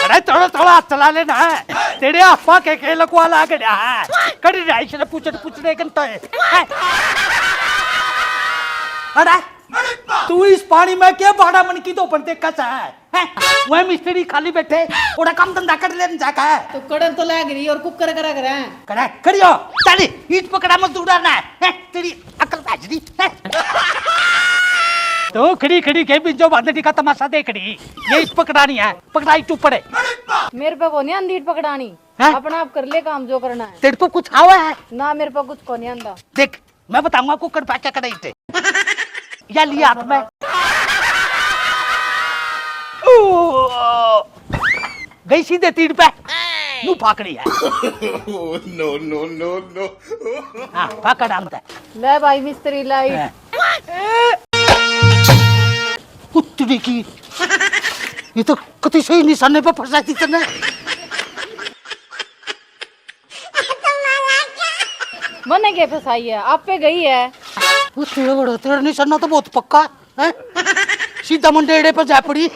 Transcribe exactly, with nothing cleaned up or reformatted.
अरे थोड़ा थोड़ा हाथ चला लेना है। तेरे आपा के के लकवा ला गया है। कड़ी राइस ने पूछड़ पूछड़े कन तो है। अरे तू इस पानी में के बाड़ा मन की तो बनते कसा है? हैं? वह मिस्त्री खाली बैठे, ओड़ा काम धंधा कर ले जाका है। तो कड़न तो लाग रही और कुकर करा करा। करे, करियो, चली, ईट पकड़ा मजदूरा ना है। हैं? तेरी अकल हाजरी है। तो खड़ी खड़ी के बिंजो बांधने का तमाशा देख रही। ये ईट पकड़ानी है, पकड़ाई तू पड़े। मेरे पे कोनी आंदी ईट पकड़ानी। हैं? अपना आप कर ले काम जो करना है। तेरे को कुछ आवा है? ना, मेरे पे कुछ कोनी आंदा। देख, मैं बताऊंगा कुकर पे क्या कड़ाई थे। या लिया हाथ में। ओ, गई सीधे तीर पे। नू फाकड़ी है। Oh, no, no, no, no। हाँ, फाकड़ आमदा। ले भाई मिस्त्री लाई। हैं। उतरी की। ये तो कति सही निशाने पे फंसा दी तने। मने के फंसाई है, आप पे गई है। वो तेरा बड़ा, तेरा निशाना तो बहुत पक्का है। सीधा मुंडेड़े पे जा पड़ी।